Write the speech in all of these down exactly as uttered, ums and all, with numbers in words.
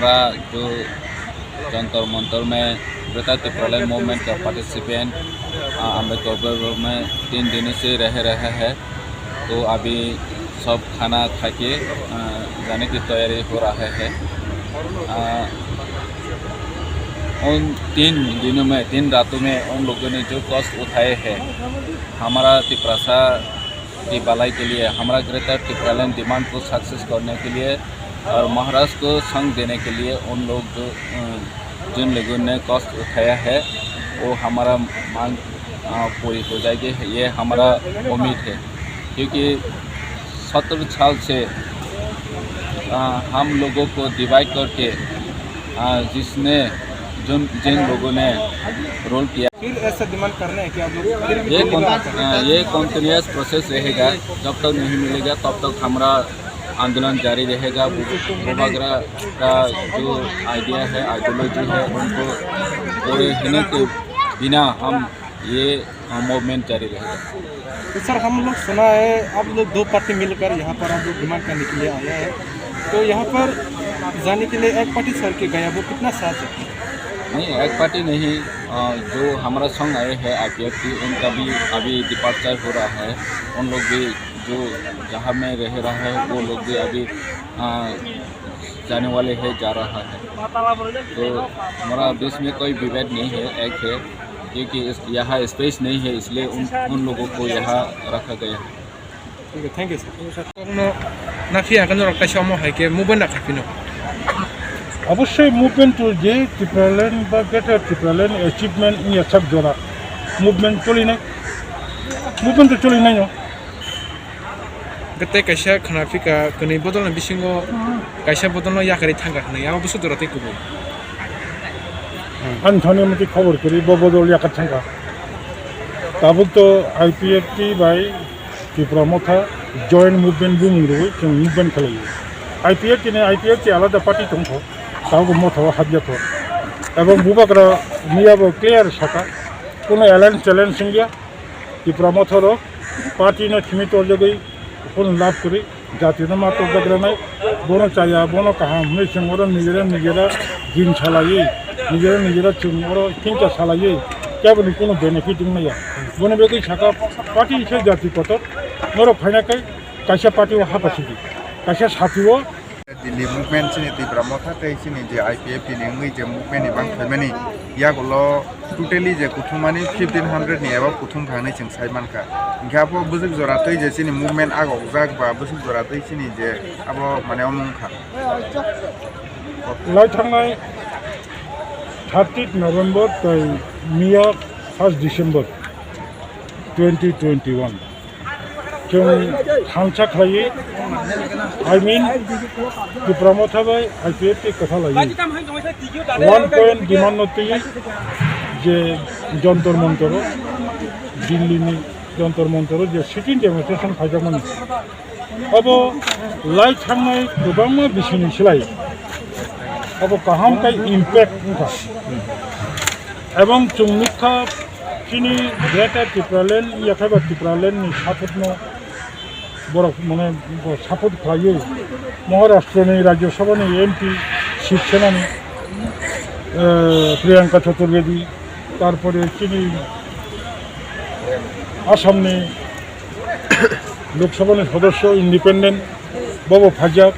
जो जंतर मंतर में ग्रेटर टिप्रालैंड मूवमेंट का पार्टिसिपेंट, अ, अम्बेडकर भवन में तीन दिन से रह रहा है। तो अभी सब खाना खा के, अ, जाने की तैयारी हो रहा है। अ, उन तीन दिनों में, तीन रातों में उन लोगों ने जो कष्ट उठाए हैं, हमारा तिपरासा की भलाई के लिए, हमारा ग्रेटर टिप्रालैंड डिमांड को सक्सेस करने के लिए और महाराष्ट्र को संघ देने के लिए उन लोग जो, अ, जिन लोगों ने कष्ट उठाया है, वो हमारा मांग, अ, पूरी हो जाएगी, ये हमारा उम्मीद है। क्योंकि सत्तर साल से, अ, हम लोगों को डिवाइड करके, अ, जिसने, जिन, जिन लोगों ने रूल किया, फिर ऐसा डिमांड कर रहे हैं कि आप लोग फिर भी ये दिल्ली कौन-, में आकर अ, ये कंटिन्यूअस प्रोसेस रहेगा। जब तक नहीं मिलेगा, तब तक हमारा आंदोलन जारी रहेगा। बु-, बुबागरा का जो आइडिया है, आइडियोलॉजी है, उनको पूरे होने के बिना हम ये, अ, मूवमेंट जारी रहेगा। तो सर, हम लोग सुना है आप लोग दो पार्टी मिलकर यहाँ पर आप लोग डिमांड करने के लिए आया है, तो यहाँ पर जाने के लिए एक पार्टी सर के गया, वो कितना साथ है? नहीं, एक पार्टी नहीं। अ, जो हमारा संग आए हैं आईपीएफ की, उनका भी अभी डिपार्चर हो रहा है। उन लोग भी जो जहाँ में रह रहा है, वो लोग भी अभी, अ, जाने वाले हैं, जा रहा है। तो हमारा बीच में कोई विभेद नहीं है, एक है, क्योंकि इस, यहाँ स्पेस नहीं है, इसलिए उन, उन लोगों को यहाँ रखा गया है। Thank you, thank you, sir. Kokno naphi ang khe norok kaisa omo hai khe movement na khaphino. Obosoi movement to je Tipraland ba Greater Tipraland achievement wngya sak jora movement cholinai, movement to cholinai no. Tei kaisa khwna phika kwnwi bodolni bisingo kaisa bodolno yakarwi thangkha hwnwi abo bwswk jora tei kubui. Ani thani mati khobor kwrwi bo bodol yakar thangkha. Tabuk to I P F T bai Tipra Motha joint movement bumung rwui chwng movement khlaio. I P F T ni I P F T alada party tongkho, tabuk Motha o habya kho. Ebong Bubagra miya bo clear saka, kuno alliance challenge wngya. Tipra Motha rok party no simi torjagwi phone lab kwrwi jati no ma torjak rwnai, bono chaya, bono kaham hwnwi chwng oro nijera nijera din salaiwi, nijera nijera chwng oro chinta salaiwi keboni kuno benefit wngmaya. Boni bagwi saka party se jati kotor norok phaina kai kaisa party o hapasidi, kaisa sati o. Delhi movement chini Tipra Motha tei chini je I P F T ni wngwi je movement ni bang phaimani yagulo totally je kuthumani fifteen hundred ni above kuthum kha hwnwi chwng sai mankha. Hinkhe abo bwswk jora twi je chini movement agokjak ba bwswk jora twi chini je abo mane omo wngkha. Lai thangnai thirtieth November tei miya first December twenty twenty-one. Chwng thansa khlaiwi, I mean, Tipra Motha bai I P F T kwtha laiwi, one point demand no twiwi je Jantar Mantar o, Delhi ni Jantar Mantar o je sitting demonstration khaijakmani, abo lai thangnai kwbangma bisini slai abo kaham khe impact wngkha. Ebong chwng nukha, chini Greater Tipraland, yakhaiba Tipraland ni saphutno borok, mane, bo support khlaiwi Maharashtra ni Rajya Sabha ni M P Shiv Sena ni, eh, Priyanka Chaturvedi, tarpore chini Assam ni Lok Sabha ni sodosyo independent, bobo phaijak,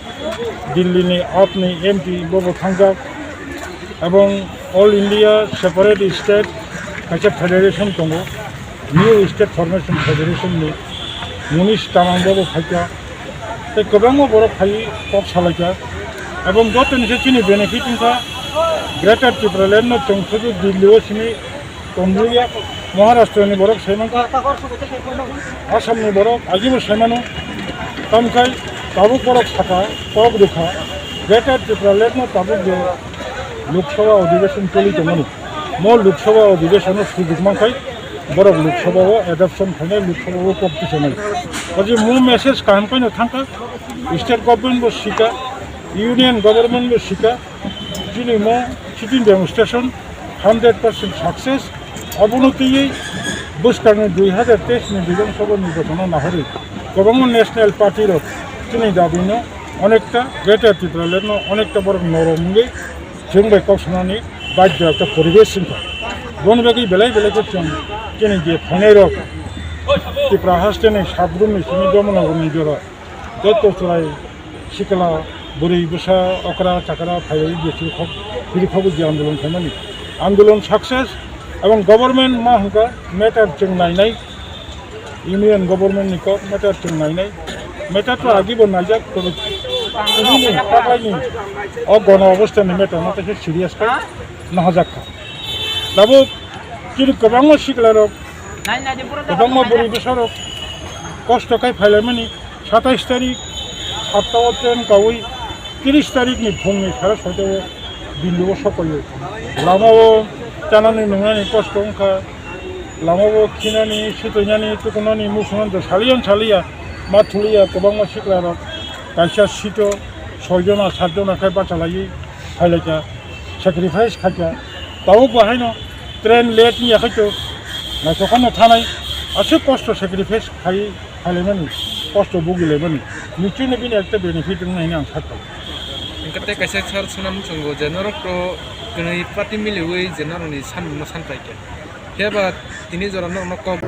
Delhi ni AAP ni M P bobo thangjak, ebong All India separate state kaisa federation tongo, New State Formation Federation ni Munish Tamang bobo phaikha, tei kwbangma borok phaiwi kok salaikha, ebong joto ni se chini benefit wngkha, Greater Tipraland no chwng sudu Delhi o simi tongliya, Maharashtra ni borok sai mankha, Assam ni borok ajibo sai mano. Tamkhai tabuk borok saka, kok rwkha, Greater Tipraland no tabuk je Lok Sabha Adhiveshon choli tongmani, mo Lok Sabha Adhiveshon o sujuk mankhai borok Lok Sabha o adoption khainai, Lok Sabha o kok tisanai. Oje mo message kaham khaino thangkha, state government bo sika, union government bo sika, chini mo sitting demonstration hundred percent success. Abono twiwi bwskangni dui hazar teis ni Bidhan Sabha nirbachon o nahorwi kwbangma national party rok chini dabi no Onekta Greater Tipraland no onekta borok norom wngwi chwng bai kok sanani badhyo ekta poribesh wngkha. Boni bagwi belai belai khe chwng chini je phainairok Tripura hasteni Sabrum ni simi Jamanagor ni jora joto chwrai sikla bwrwi bwsa okra chakra phaiwi je chwng kok phiri kok je andolon khaimani andolon success ebong government ma hwnkha matter chwng nainai. Union government ni kok matter chwng nainai. Matter to agi bo naijak, tobe tini ni taklai ni o gono obostha ni matter no teisa serious khai nahajak kha. Tabuk chini kwbangma sikla rok, kwbangma bwrwi bwsa rok kosto khai phailaimani. Satais tarik sapta o train kawi, tris tarik ni phung ni sare soita o Dindio sokoyo. Lama o chanani nungnani kosto wngkha. Lama o khinani, sitoinani, tukunani, musunani to saliyan saliya, ma thuliya, kwbangma sikla rok. Kaisa sito, soi jona, sat jona khai bachalaiwi phailaikha, sacrifice khaikha. Tabuk bo haino train late wngya khai to naithokhano thanai, aswk kosto sacrifice khai. Phailaimani, kosto bugilaimani, nichino bini ekta benefit wngna hini ang sakha. Hingke tei kaisa sir swnam chwngo je norok to kwnwi party miliwi je norokni samungno sanpai khe. Phiya ba tini jora norokno kok.